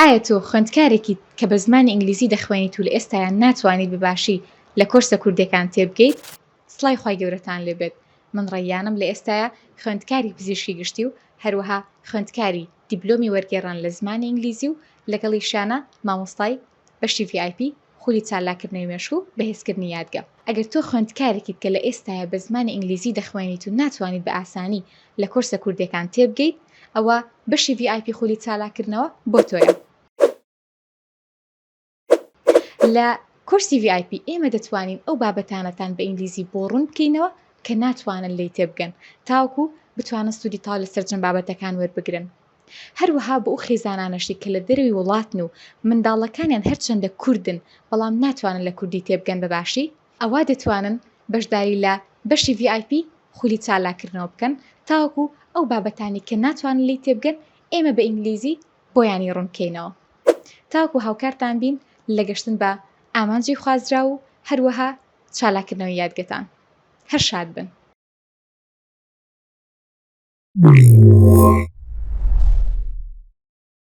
ئایا تۆ خوێندکارێکیت کە بە زمانی ئینگلیزی دەخوێنیت و لە ئێستایا ناتوانیت بە باشی لە کۆرسە کوردیەکان تێبگەیت؟ سڵای خوای گەورەتان لێ بێت من ڕەیانم لە ئێستایا خوێندکاری پزیشکی گشتی و هەروەها خوێندکاری دیبلۆمی وەرگێڕان لە زمانی ئینگلیزی و لەگەڵیشیانا مامۆستای بەشی VIP خولی چالاککردنەوەی مێشک و بەهێزکردنی یادگە. ئەگەر تۆ خوێندکارێکیت کە لە ئێستایا بە زمانی ئینگلیزی دەخوێنیت و ناتوانیت بە ئاسانی لە کۆرسە کوردیەکان تێبگەیت ئەوا بەشی VIP خولی چالاککردنەوە بۆ تۆیە. لە کۆرسی VIP ئێمە دەتوانین ئەو بابەتانەتان بە ئینگلیزی بۆ ڕوون بکەینەوە کە ناتوانن لێی تێبگەن تاوەکو بتوانن سوودی تەواو لە سەرجەم بابەتەکان وەربگرن. هەروەها بۆ ئەو خێزانانەشی کە لە دەرەوەی وڵاتن و منداڵەکانیان هەرچەندە کوردن بەڵام ناتوانن لە کوردی تێبگەن بە باشی ئەوا دەتوانن بەشداری لە بەشی VIP خولی چالاککردنەوە بکەن تاوەکو ئەو بابەتانەی کە ناتوانن لێی تێبگەن ئێمە بە ئینگلیزی بۆیانی ڕوون بکەینەوە تاوەکو هاوکارتان بین لە گەشتن بە ئامانجی خوازراو و هەروەها چالاککردنەوەی یادگەتان. هەر شاد بن.